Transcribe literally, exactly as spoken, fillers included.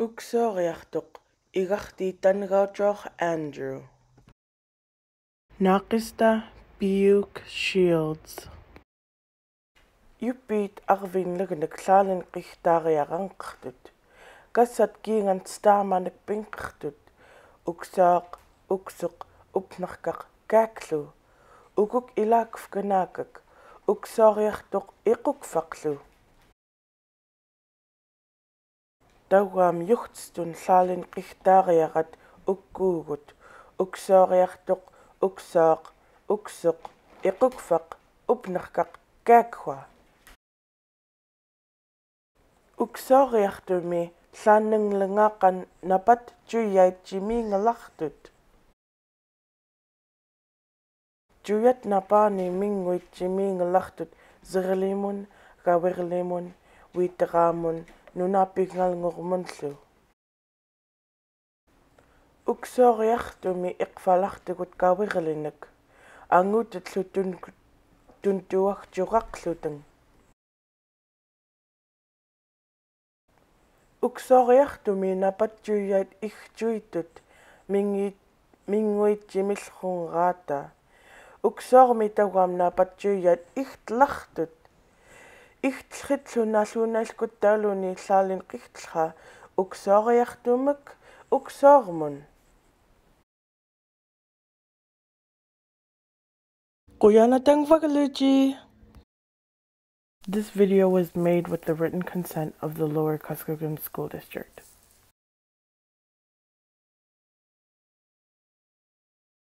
Uksọriaktuk, igaktitangauchok Andrew. Nakista Piuk Shields. Yupit arvin legenek lalin kihtariarangkertut. Kasat kingan stamanek pingkertut. Uksok, uksuk, upnerkak, kaklu. Ukuk ilakuf kenakek. Uksọriaktuk ikukfaklu. Tauam yuhtstun lalin kihtariarat ukkugut. Uksọriaktuk, uksok, uksuk, ikukfak, upnerkak, kakua. Uksọriaktumi lanenglengakan napat chuyait jimingelakdut. Chuyat napani minguit jimingelakdut, zirlimun, gawirlimun, witeramun, nunapingal ngurmunlu. Uksọriaktumi ikfalaktugut gawirlinek, angututlu tun-, tuntuak jugakluteng. Uksọriaktumi napat chuyait ihjuitut, minguit, minguit jimilhunrata. Uksormi tauam napat chuyait ihtlaktut. Ihtlhitlu nalunailkut taluni lalin kihtlha, uksọriaktumek, uksormun. Kuyanatang Vakaluji. This video was made with the written consent of the Lower Kuskokwim School District.